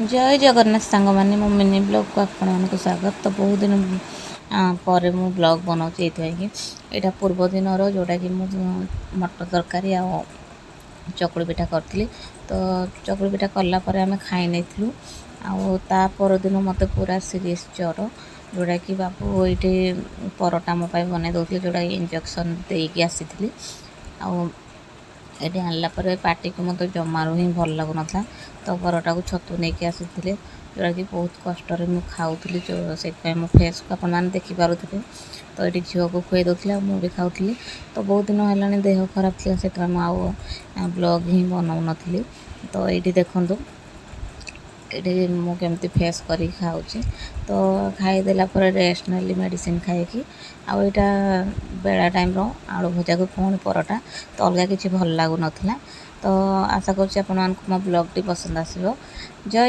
ଜୟ ଜଗନ୍ନାଥ ସାଙ୍ଗମାନେ, ମୋ ମିନି ବ୍ଲଗ୍କୁ ଆପଣମାନଙ୍କୁ ସ୍ୱାଗତ। ତ ବହୁତ ଦିନ ପରେ ମୁଁ ବ୍ଲଗ୍ ବନାଉଛି, ଏଇଥିପାଇଁ କି ଏଇଟା ପୂର୍ବ ଦିନର, ଯେଉଁଟାକି ମୁଁ ମଟର ତରକାରୀ ଆଉ ଚକୁଳି ପିଠା କରିଥିଲି। ତ ଚକୁଳି ପିଠା କଲା ପରେ ଆମେ ଖାଇ ନେଇଥିଲୁ। ଆଉ ତା ପରଦିନ ମୋତେ ପୁରା ସିରିୟସ୍ ଜ୍ୱର, ଯେଉଁଟାକି ବାବୁ ଏଇଠି ପରଟା ମୋ ପାଇଁ ବନେଇ ଦେଉଥିଲେ, ଯେଉଁଟାକି ଇଞ୍ଜେକ୍ସନ୍ ଦେଇକି ଆସିଥିଲି। ଆଉ ଏଠି ଆଣିଲା ପରେ ପାଟିକୁ ମୋତେ ଜମାରୁ ହିଁ ଭଲ ଲାଗୁନଥିଲା। ତ ପରଟାକୁ ଛତୁ ନେଇକି ଆସିଥିଲେ, ଯେଉଁଟାକି ବହୁତ କଷ୍ଟରେ ମୁଁ ଖାଉଥିଲି। ସେଥିପାଇଁ ମୋ ଫେସ୍କୁ ଆପଣମାନେ ଦେଖିପାରୁଥିବେ। ତ ଏଠି ଝିଅକୁ ଖୁଆଇ ଦେଉଥିଲେ ଆଉ ମୁଁ ବି ଖାଉଥିଲି। ତ ବହୁତ ଦିନ ହେଲାଣି ଦେହ ଖରାପ ଥିଲା, ସେଥିପାଇଁ ମୁଁ ଆଉ ବ୍ଲଗ୍ ହିଁ ବନାଉନଥିଲି। ତ ଏଇଠି ଦେଖନ୍ତୁ, ଏଇଠି ମୁଁ କେମିତି ଫେସ୍ କରିକି ଖାଉଛି। ତ ଖାଇଦେଲା ପରେ ରେଷ୍ଟ ନେଲି ମେଡ଼ିସିନ ଖାଇକି। ଆଉ ଏଇଟା ବେଳା ଟାଇମ୍ର ଆଳୁ ଭଜାକୁ ପୁଣି ପରଟା, ତ ଅଲଗା କିଛି ଭଲ ଲାଗୁନଥିଲା। ତ ଆଶା କରୁଛି ଆପଣମାନଙ୍କୁ ମୋ ବ୍ଲଗ୍ଟି ପସନ୍ଦ ଆସିବ। ଜୟ